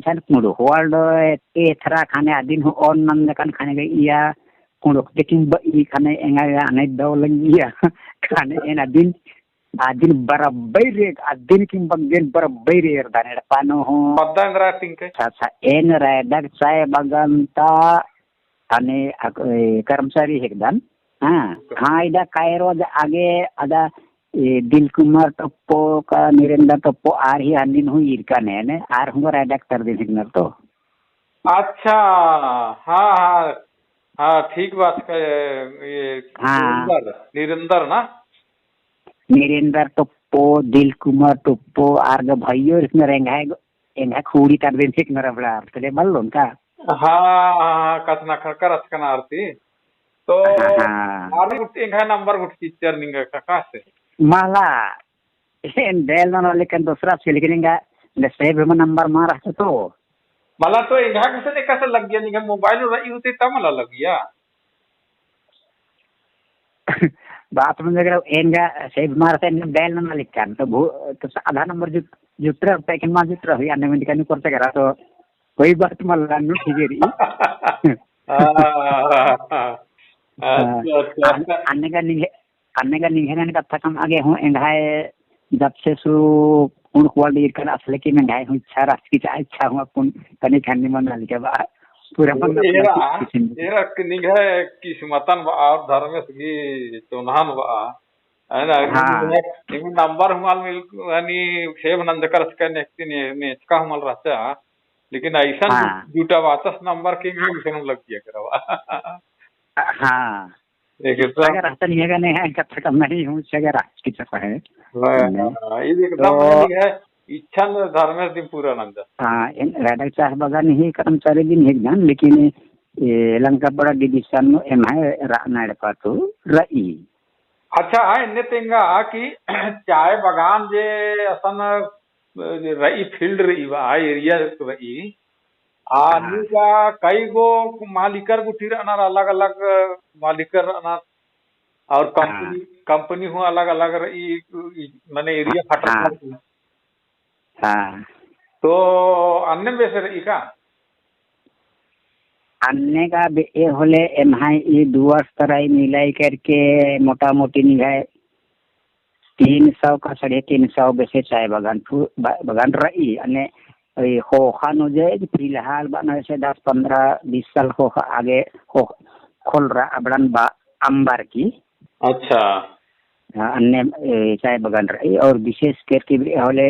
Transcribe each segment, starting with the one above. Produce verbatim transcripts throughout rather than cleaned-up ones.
एथन कुँड़ुख़ वाला डो एथरा ख़ने अदिन हूँ ओन नंदकन ख़ने गा इया कुँड़ुख़ तेकिम बई ख़ने एंगा गा अने दव लंगिया ख़ने एन अदिन अदिन बरब्बई रे, अदिन किम बग्गेन बरब्बई रे एरदन एड़पा नू हूँ। पद्दा एन्दरा तिंके? अच्छा, अच्छा, एन रैदक चाय बगान ता अने अक-, ए, कर्मचारी हेकदन। हाँ, हाँ, इदा कायरो ज-, आगे अदा, ए, दिल कुमार टोप्पो का निरेंद्र टोप्पो आर ही हन्निन हूँ ईरका ने, ने, आर हूँ रैदक तर दिन हेकनर तो। अच्छा, हाँ, हाँ, हाँ, ठीक बात का, ये हाँ। निरेंद्र, निरेंद्र ना? निरेंद्र टोप्पो, दिल कुमार टोप्पो, आर ग भइयो इसमें रेंगाय, एंगा खूड़ी तर दिन हेकनर अबड़ा, तले मल्लोन का? हाँ, हाँ, हाँ, कछनखरकर अचकन आरती। तो हाँ, हाँ। आर गुट एंगा नंबर गुट चिच्चर निंगा का, का से? मला, एन dial नना लेकिन दूसरा से, लेकिन एंगा, ले save में नंबर मा रहचा तो। मला तो एंगा कसे ने कसे लग्गिया, निंगा mobile रई होती तब मला लग्गिया। बात में अगर एंगा save मा रहचा, एंगा dial नना लिखन, तो भू-, तो आधा नंबर जुट-, जुटरा, पैकेट मा जुटरा हुई, अन्ने में दिखाने करते करा, तो कोई बात मला, नु ठीक है रई। हाँ, हाँ, हाँ। अच्छा, अच्छा, अन-, अच्छा। अन्ने का निंग्है अन्ने का निंग्है नन कत्था कमआ गे हूँ, एंग्है जब से सु कुँड़ुख़ वाला ईरकन असले कि एंग्है हूँ इच्छा रहचकी चाहे इच्छा हूँ अक्कुन तनी खन्नी मन नाली के बा, पूरा मन एरा, एरा कि निंग्है किस्मतन बा और धर्मेस गही चोन्हन बा, है ना? हाँ। निंग्है नंबर हूँ मल मिल, यानी save नंजकर असका ने, ने, नेचका हूँ मल रहचा, लेकिन ऐसन हाँ। जु-, जुटा बाचस नंबर कि एंग्है मिशन लग्गिया करवा। हाँ। एक एकदम अगर रहता नहीं है, नहीं है, कब तक नहीं हूँ, से अगर आज की चक्कर है। हाँ, नहीं। हाँ, ये एकदम तो नहीं है, इच्छा न धर्मेस दिन पूरा नंजर। हाँ, इन रैदक चाय बगान ही कर्मचारी दिन ही एकदम, लेकिन ये लंका पड़ा division में एम्है रअना एड़पा तो रई। अच्छा, हाँ, इन्ने तेंगा कि चाय बगान जे असन रई, field रई, बा area रई, आ, हाँ। अन्नु गा कई गो मालिकर गुट्ठी रअनर, अलग-अलग मालिकर रअनर, और company, हाँ। Company हूँ अलग-अलग रई, ई, मने area हाँ। फटक रई। हाँ। तो अन्ने बेसे रई का? अन्ने का बे-, ए होले एम्है ई दुअस तराई मिलाई करके मोटा-मोटी निंग्है तीन सौ का साढ़े तीन सौ बेसे चाय बगान फु-, ब-, बगान रई। अन्ने ई ख़ोख़ा नू जे फिलहाल बअना से दस, पन्द्रह, बीस साल ख़ोख़ा आगे ख़ोख़-, खोलरा अबड़न बा अम्बर की। अच्छा। हाँ, अन्ने, ए, चाय बगान रई और विशेष करके भी होले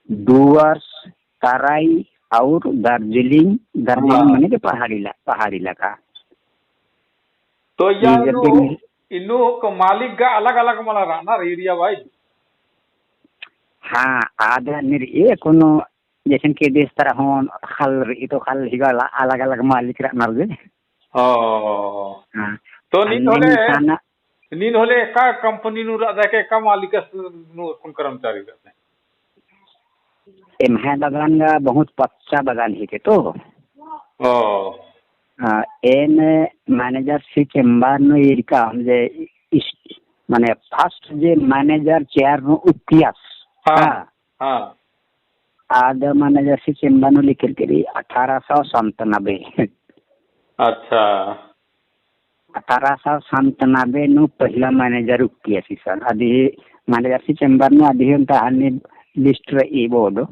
डुअर्स, तराई और दार्जिलिंग, दार्जिलिंग हाँ। मने के पहाड़ी इला-, पहाड़ी इलाका। तो या ये जब इन्नु, भी नहीं इन्नु को मालिक गा अलग-अलग मला रअनर area wise? हाँ, आद निर ए कोनो जैसन के देश तरह होन खल रई तो खल ही गा अलग-अलग मालिक रअनर जे। ओ। हाँ। तो नीन अन्ने होले, निशाना नीन होले एका company नू रअदय के एका मालिकस नू अक्कुन कर्मचारी रअदय? एम्है बगान गा बहुत पच्चा बगान हिके तो। ओ। हाँ, एन manager से chamber नू ईरका हम जे इस, माने first जे manager chair नू उक्कियस। हाँ। हाँ। हाँ। आद manager से chamber नू लिखिर करी अठारह सौ संतानबे। अच्छा। अठारह सौ संतानबे नू पहिला manager उक्कियस इसन। अदी manager से chamber नू अदी ओन्टा हन्नी list रई बोडो।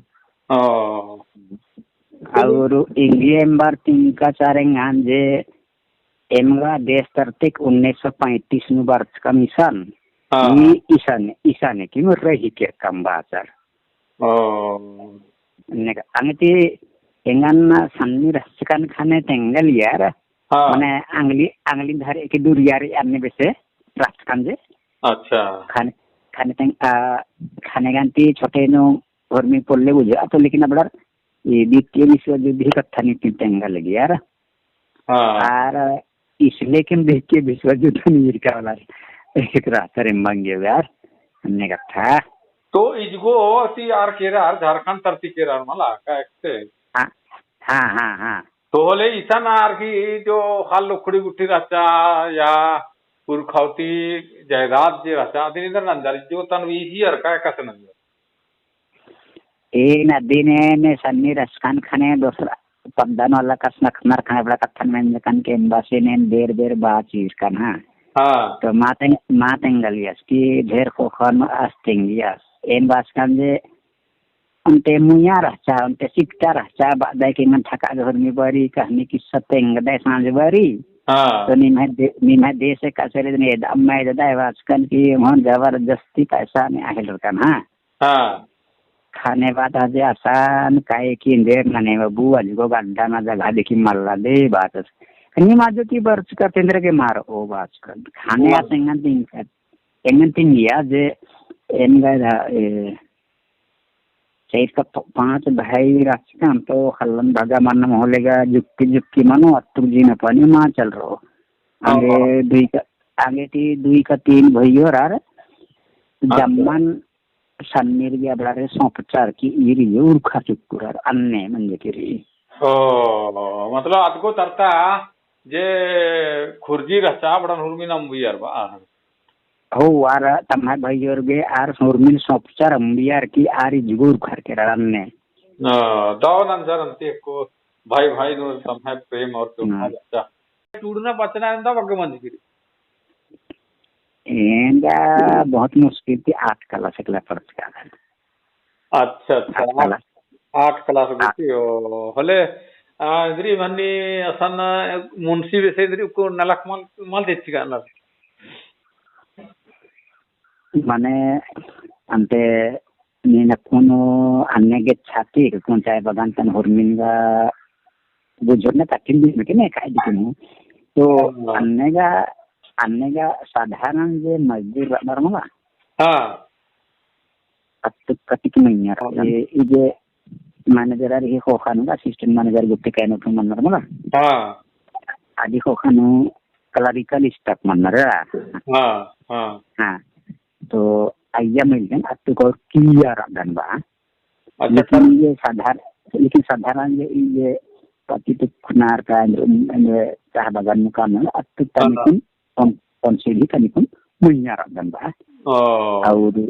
ओ। और इंग्लिश एम्बर तिंका चारेंग हन जे एम गा देश तरती उन्नीस सौ पैंतीस नू बरचकम इसन। हाँ। ई इसन, इसन की मुर्रे ही के कम बाचर। ओ। नेक अंगती एंगन सन्नी रहचकन ख़ने तेंगलियर। हाँ। मने अंगली, अंगली धरे की दूरियर अन्ने बेसे रहचकन जे। अच्छा। ख़ने, ख़ने तेंग, आ, ख़ने गंती छोटे नू उर्मी पोल्ले बुझा, तो लेकिन अबड़र ई द्वितीय विश्व युद्ध ही कत्था नीति तेंगा लगियर। हाँ। आर इसले किम देख के विश्व युद्ध नी ईरका वाला एक रास्ता रे मंगे यार, अन्ने कत्था। तो इजगो ती आर केरर, झारखंड तरती केरर मला, का एकते? हाँ, हाँ, हाँ, हाँ। तो होले इसन आर की जो खाल लुखड़ी गुट्ठी रहचा या पुरखौती जायदाद जे रहचा, अदिन इधर नंजर, जो तन भी ही अर का कस नंजर? एन अदिन एन सन्नी रहचकन ख़ने दोसरा पद्दा नू अलग कछनखरनर ख़ने बड़ा कत्थन मेंजकन के एम्बासी नू एन बेर बेर बाचीरकन, हाँ। हाँ। तो मा तें-, मा तेंगलियस कि ढेर ख़ोख़ा नू आस तेंगियस। एन बाचकन जे ओन्टे मुइय्या रहचा, ओन्टे सिकटा रहचा, बअदय कि एंगन ठका गे हुरमी बरी, कहनी किस्सा तेंगदय साँझ बरी। हाँ। तो निम्है दे-, निम्है देश एकासे रई, एदम मा एददय बाचकन कि ओन जबरदस्ती पैसा नू आहिलरकन, हाँ। हाँ। ख़ने बात जे असन काहे कि एन्देर नने बबू अजगो गड्डा ना जगह देखी मल्ला दे बाचस। नीम अजो ती बरचका तेन्देर गे मारओ बाचकन। ख़ने हाँ। आस एंगन तिंग, एंगन तिंगिया जे एन गा रा-, ए, चार का प-, पाँच भाई रहचकन तो ख़ल्लन भगा मन्नम होले गा जुक्की जुक्की मनो अत्तुक जीना पानी मा चल रओ। हाँ, आगे हाँ। दुई का, आगे ती दुई का तीन भइयो रअर अच्छा। जम्मन सन्नीर गे अबड़ारे सौंपचर कि ईर ये उरखा चुक्कुरर अन्ने मंजे कि रई। ओ, मतलब अदगो तरता जे खुर्जी रहचा अबड़न हुरमिन अम्बियर बा। हो, आर तम्है भइयोर गे आर हुरमिन सौंपचर अम्बियर कि आर इजगो उरखर केरर अन्ने। आ, दव नंजर अन्ती अक्कु भाई भाई नू तम्है प्रेम और हाँ। त्योहार रहचा। टूड़ना बचना एन्दा बग्गे मंजकी रई। एंगा बहुत मुश्किल ती आठ class एकला पढ़चका। अच्छा, अच्छा, आठ आठ, class। आठ class आठ। गुट्ठी, ओ, होले, आ, इन्द्री मन्नी असन मुंशी बेसे इन्द्री उक्कु नलख मल, मल देचिका नल। मने, अन्ते नीन अक्कुन अन्ने गे छाती, अक्कुन चाय बगान तन हुरमिन गा बुझुरना कठिन भी मके ने काहे दिकिन। तो हाँ। अन्ने गा, अन्ने गा साधारण जे मजदूर रअनर मला। हाँ। अत्तु कतिक मइय्याँ हाँ। ए, ई जे manager आर ही ख़ोख़ा नू, assistant manager गुट्ठी कायनो ठो मन्नर मला। हाँ। अदी ख़ोख़ा नू clerical staff मन्नर। हाँ, हाँ। हाँ। तो अइय्या मइल जन अत्तु कौर किया रअदन बा। अच्छा, लेकिन सर। ये साधार-, लेकिन साधारण ये, ये पति तो खुनार का, ये चाह बागान में काम है, अत्तु हाँ, हाँ। तनिकुन कौन, कौन से भी तनिकुन मुइय्याँ रअदन बा। ओ। और,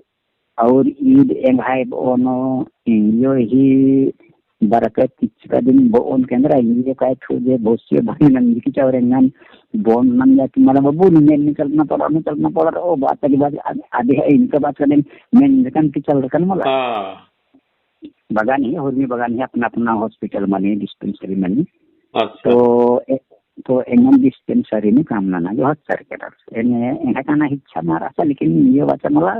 और ईद एंग्है बओन, एंग्यो ही बरकत चिच्चका दिन बओन केंद्रा, एंग्यो काय थो जे भोसियो भाई नंजकी चावर एंगन बओन नंजा कि मला बबू निंगन निकलना पड़ा, निकलना पड़ा, ओ बात की बात, आद-, आदे है इनका बात करने, मैं निकन की चल रकन मला। हाँ। बगान ही, हुरमी बगान ही अपना, अपना hospital मनी, dispensary मनी। अच्छा। तो ए-, तो एंगन dispensary में काम नना जो हक कर के रख। एने, एंगा काना इच्छा मारा था, लेकिन ये बाचा मला,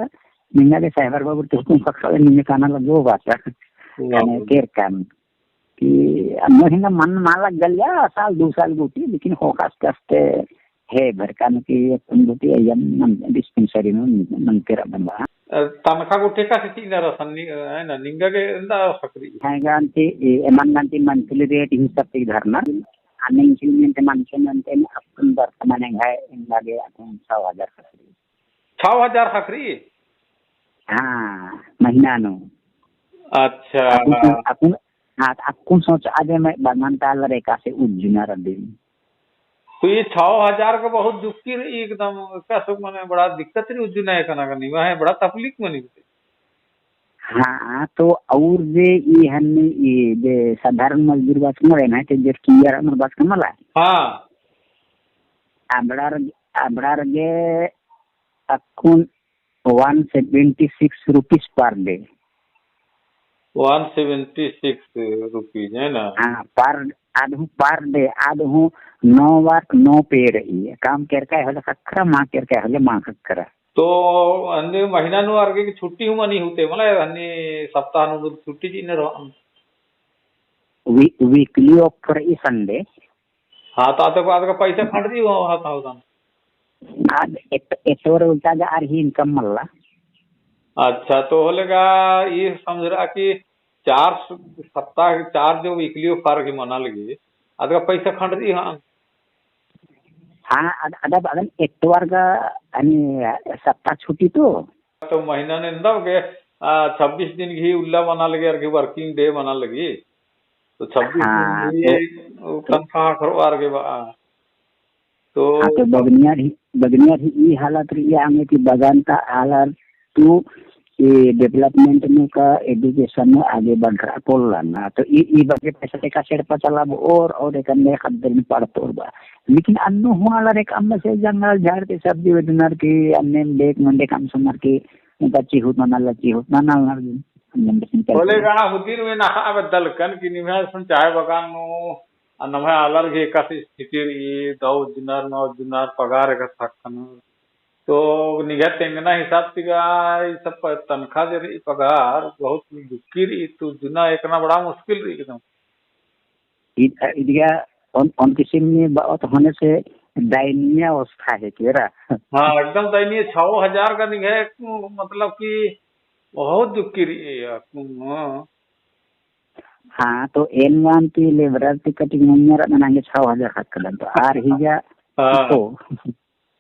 निंगा के साइबर बाबू तो हुकुम पकड़ा, निंगा काना लगो बाचा। वाह। एने केर काम। कि अब मोहिंगा मन माला गलिया, साल दो साल गुटी, लेकिन होकास कस्ते है भरकान की अपन गुटी, अयम मन dispensary में मन केर बंदा। अ, तनखा गुटी का सिटी ना रसन नि-, है ना, निंगा के एन्दा सकरी। है गांती, ए, एमन गांती monthly rate हिसाब से धरना। अन्ने increment मानके मानते अपन वर्तमान है, एंगा गे अपन छह हजार सकरी। छह हजार ख़क्खरी? हाँ, महीना नू। अच्छा। अक्कुन, अक्कुन, हाँ, अक्कुन सोच आदे मैं बगमन ताल रे कासे उज्जना रद्दी। तो ये छह हजार का बहुत जुक्की रही एकदम, का सब मने बड़ा दिक्कत रही उज्जना है कना कनी, वहाँ बड़ा तकलीफ मनी। हाँ, तो और जे ई हन्नी, ई जे साधारण मजदूर बाचकन रहे ना, ते जे किया रहा, बाचकन मला। हाँ। अबड़ार, अबड़ार गे अक्कुन one seventy six rupees per day। One seventy six rupees, है ना? हाँ, per, आद हूँ per day, आद हूँ no work, no pay रही है। काम केरका होले ख़क्खरा, मा केरका होले मा ख़क्खरा। तो अन्ने महीना नू आर गे छुट्टी हूँ मनी होते, मतलब अन्ने सप्ताह नू छुट्टी चिअना रहो। वी-, weekly off रही Sunday। हाँ, तो आते को, आते को पैसा खंड रही हो, हाँ, thousand। आद एत-, एतोर उल्टा जा आर ही income मल्ला। अच्छा, तो होले गा, ई समझ रहा कि चार स-, सप्ताह, चार जो weekly off आर ही मना लगी, आते को पैसा खंड रही, हाँ। हाँ, अद-, अदब अदन एतवार का, यानी, सप्ताह छुट्टी तो। तो महीना नू एन्दब गे, आ, छब्बीस दिन गही उल्ला मना लगी, आर गही working day मना लगी। तो छब्बीस दिन हाँ, गही तो, वो तो तनखा खरो आर गे बा। तो हाँ, तो बगनिया रही, बगनिया रही ई हालत रही, आंगे की बगान ता आलर तू ई development नू का education नू आगे बढ़रआ पोल्ला ना। तो ई, ई बग्गे पैसा एकासे एड़पा चलाबओर, और एकन्ने ख़द्दरिन पढ़तओर बा। लेकिन अन्नु हूँ आलर एकअम से जंगल झाड़ ती सब्जी बेचनर की, अन्नेम डेक मंडे काम समर की, उनका चिहुट ननालनर, चिहुट ननालनर। अन्नेम बेचन पैसा। होले गा हुदिन में नखा बेद्दलकन कि निम्है सुन चाय बगान नू, आ नम्है आलर गे एकासे स्थिति रई, दौ जुन्नर, नौ जुन्नर, पगार एकासे ख़क्खनर। तो निंग्है तेंगना हिसाब ती गा, ई सब प-, तनखा जे रई, पगार बहुत दुक्की रई, तो जुन्ना एकना बड़ा मुश्किल रई एकदम। इ-, इदिगा ओन, ओन किसिम ने बओत होने से दयनीय अवस्था है केरा। हाँ, एकदम दयनीय। छौ हजार का निंग्है, मतलब कि बहुत दुक्की रई, हाँ। हाँ, तो एन मान ती labour ती कटिंग मन्नर नंगे छौ हजार ख़क्खदन, तो आर हिजा हाँ। तो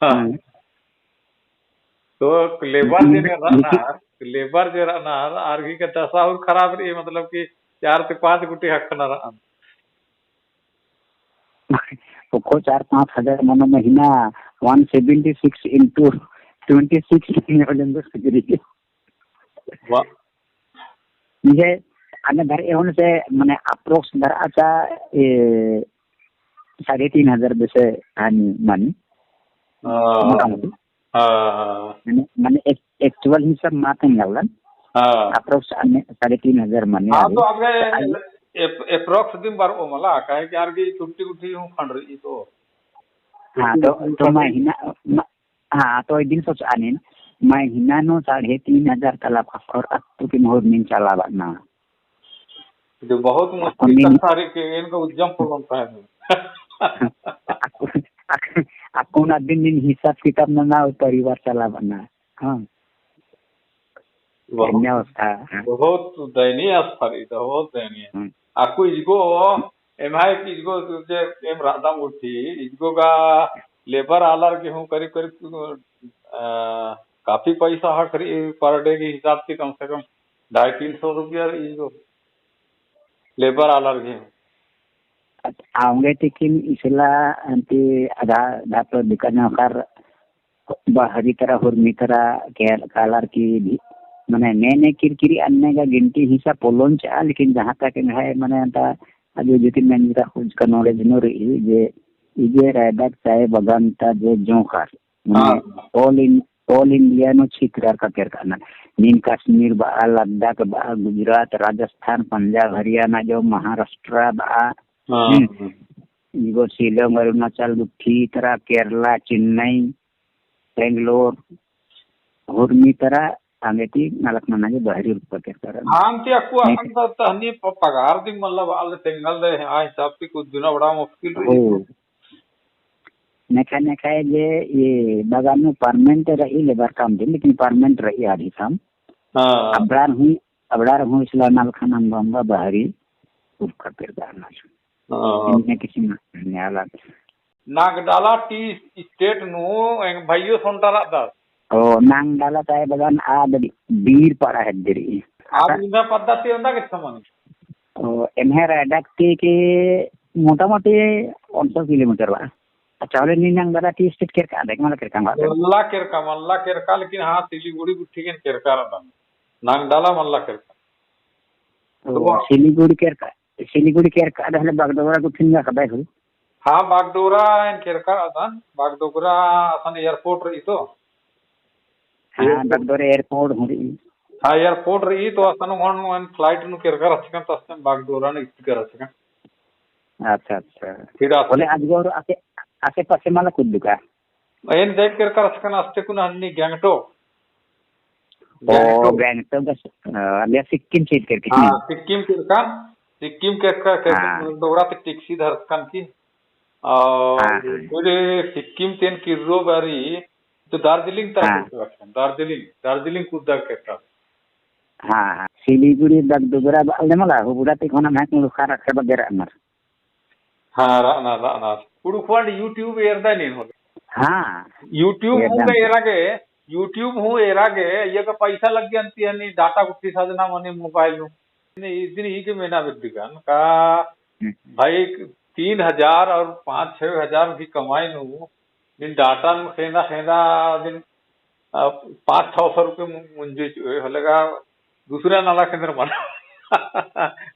हाँ। हम्म। तो labour जे रअनर, labour जे रअनर, आर गही का दशा और खराब रई, मतलब कि चार ती पाँच गुट्ठी ख़क्खना रअन। ओको चार पाँच हजार मनो महीना, one seventy six into twenty six महीना हो जाएंगे। वाह। निंग्है अन्ने धरए होने से, मने approx धरआ चा, ए, साढ़े तीन हजार बेसे हानि मनी। हाँ। मोटामोटी। हाँ, हाँ। मने, मने एक, actual हिसाब मा तेंगालदन। हाँ। Approx अन्ने साढ़े तीन हजार मनी हाँ, आगे। तो आगे तो आई- एप-, approx दिम बरओ मला, काहे कि आर गही छुट्टी उट्टी हूँ खंड रई तो। हाँ, तो, तो महीना, म-, हाँ, तो इदिन सोचआनिन, महीना नू साढ़े तीन हजार तलब ख़क्खोर अत्तु की मोहर नीन चलाबअना। जो बहुत मुश्किल अक्कुन नीन संसार के इनका उज्जम पोल्लोन पहें। अक्कुन, अक्कुन, अक्कुन अदिन नीन हिसाब किताब नना और परिवार चलाबअना। हाँ। बहुत, एन्ने अवस्था, हाँ। बहुत दयनीय अवस्था रई, बहुत दयनीय। हम्म। अक्कु इजगो, एम्है कि इजगो जे एम रअदम गुट्ठी, इजगो गा labour आलर गे हूँ करीब करीब, अ, काफी पैसा ख़क्खरई per day के हिसाब से, कम से कम ढाई तीन सौ रुपया रई इजगो labour आलर गे हूँ। अ-, अवंगे तिकिन इसला अन्ती आधा, आधा तो दिक्कत नखर बहरी तरा, हुरमी तरा, केरका आलर की भी, मने, ने, ने किरकिरी अन्ने गा गिनती हिसाब पोल्लोन चिआ, लेकिन जहाँ तक है, मने, अन्ता, अजु जितिन मेंजका खुद का knowledge नू रई, जे, इजे रअदग चाय बगान ता जे जोंख़र, मने, हाँ। All in-, all India नू छितरआ केरका ना। नीन कश्मीर बआ, लद्दाख बआ, गुजरात, राजस्थान, पंजाब, हरियाणा, जो महाराष्ट्र बआ, हाँ, हम्म। हाँ। इगो शिलोंग, अरुणाचल, गुट्ठी तरा, केरला, चेन्नई, बेंगलोर, हुरमी तरा, अवंगे ती नलख नना गे बहरी उरखा केरका रअनर। हाँ, ती अक्कु नहीं। असन ता तहनी प-, पगार दिम मतलब आल तेंगल दे, हाँ, हिसाब ती कुछ दिना बड़ा मुश्किल रई। हो। नेखा, नेखा जे ये बगान नू permanent रई labour काम दिम, लेकिन permanent रई आदि काम। हाँ। अबड़ार हूँ, अबड़ार हूँ इसला नलख नना अम्बा बहरी उरखा केरका रअनर। हाँ। इन्ने किसिम न्याला। नागडाला tea estate नू एंग्है भइयो सोंटा रअदस। ओ, नागडाला चाय बगान आद बीर पाड़ा हेद्दे रई। आद निम्है पद्दा ती ओन्दा केतना मनी? ओ, एम्है रअदग ती के मोटामोटी ओन सौ kilometre बआ। अच्छा, होले नीन नागडाला tea estate केरका, देख मला केरका बआ। मल्ला केरका, मल्ला केरका, लेकिन हाँ, सिलीगुड़ी गुट्ठी गे एन केरका रअदन। नागडाला मल्ला केरका। ओ, तो सिलीगुड़ी केरका। सिलीगुड़ी केरका रअदन होले बागडोगरा गुट्ठिन गा खबा हूँ। हाँ, बागडोगरा एन केरका रअदन, बागडोगरा असन airport रई तो। हाँ, airport। बागडोगरा airport हूँ रई। हाँ, airport रई तो असन हूँ एन flight नू केरका रहचकन तो असन बागडोगरा नू इत्तका रहचकन। अच्छा, अच्छा। फिर असन होले अजगोर आसे, आसे पासे मला कुद्दू का? एन देख केरका रहचकन अस्ते कुना हन्नी गैंगटोक। ओ, गैंगटोक। गैंगटोक बस, अ, अलिया सिक्किम छेद केरका। हाँ, सिक्किम केरका, सिक्किम केरका, केरका हाँ। डोगरा ती टैक्सी धरचकन की। और हाँ, हाँ। फिर सिक्किम ती एन किर्रो बारी, तो दार्जिलिंग तरा हाँ। कुद्दा केरका, दार्जिलिंग, दार्जिलिंग कुद्दा केरका। हाँ, हाँ। सिलीगुड़ी बागडोगरा बआ ले मला, हुबड़ा ती ख़ोना महक मुलुखा रखे बगैरह अमर। हाँ, रअनर, रअनर। कुँड़ुख़ World YouTube एरदय नीन होले। हाँ। YouTube हूँ एरदन। एरा गे, YouTube हूँ एरा गे, इय्या का पैसा लग्गी अन्ती हनी, data गुट्ठी सजना मनी mobile नू। इदिन ही के मेना बेद्दगन का, हम्म। भाई, तीन हजार और पाँच छः हजार की कमाई नू, नीन data नू ख़ेंदा, ख़ेंदा, दिन आ, पाँच छः सौ रुपये मु-, मुंजो चिओय, होले गा दूसरा नाला केंद्र मना।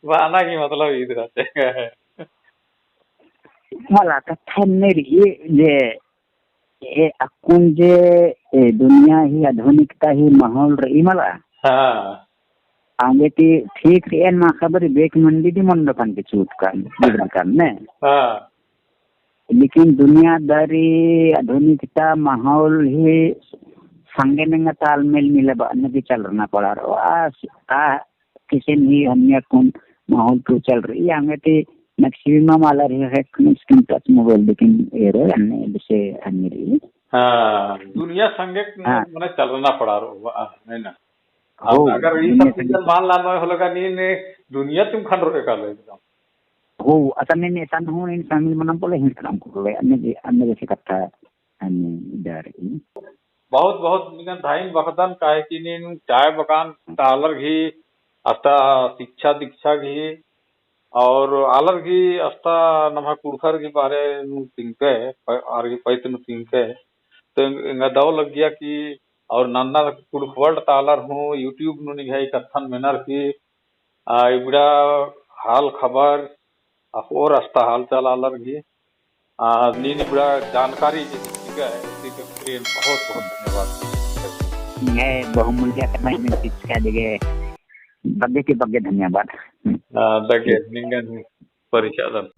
बअना की मतलब ईद रहचे। मला कत्था एन्ने रई जे, ए अक्कुन जे, ए दुनिया ही आधुनिकता ही माहौल रई मला। हाँ। औंगे ती ठीक रई एन मा खबर बेक मंडी दी मंडो कन के चूत कन, बिगड़ कन ने। हाँ। लेकिन दुनियादारी आधुनिकता माहौल ही संगे नंगा तालमेल मिला बअना की चलरना पड़ारओ। आ, आ किसिम ही हमने अक्कुन माहौल तो चल रई, औंगे ती maximum आलर ही है screen touch mobile लेकिन एरो अन्ने बिसे अन्ने रई। हाँ, दुनिया संगे हाँ। मने चलरना पड़ारओ, आ, है ना? हो, अब अगर ई दुनिया सब चीजन संगे। मान लानो होले गा नीन दुनिया तुम खंड रओ एकालो एकदम। हो, असन नीन एसन हूँ नीन शामिल मनम पोल्ले हिंद करम कुल्ले, अन्ने जे, अन्ने जैसे कत्था, अन्ने इधर ही। बहुत, बहुत निंगन धइन बअदन, काहे कि नीन चाय बगान ता आलर गही, अस्ता शिक्षा दीक्षा गही, और आलर गही अस्ता नम्है कुँड़ुख़र गही बारे नू तिंकय, प-, आर गही पइत नू तिंकय। तो एंग-, एंगा दव लग्गिया कि, और नन्ना कुँड़ुख़ World ता आलर हूँ YouTube नू निंग्है कत्थन मेनर की, आ, इबड़ा हाल खबर, अख़ओर अस्ता हाल चाल आलर गही, आ, नीन इबड़ा जानकारी जे चिआ है, इसी के लिए बहुत, बहुत धन्यवाद। एंग्है बहुमूल्य समय में शिक्षा दिगे बग्गे ती बग्गे धन्यवाद। आ, बग्गे, निंगन हूँ परिचय दन।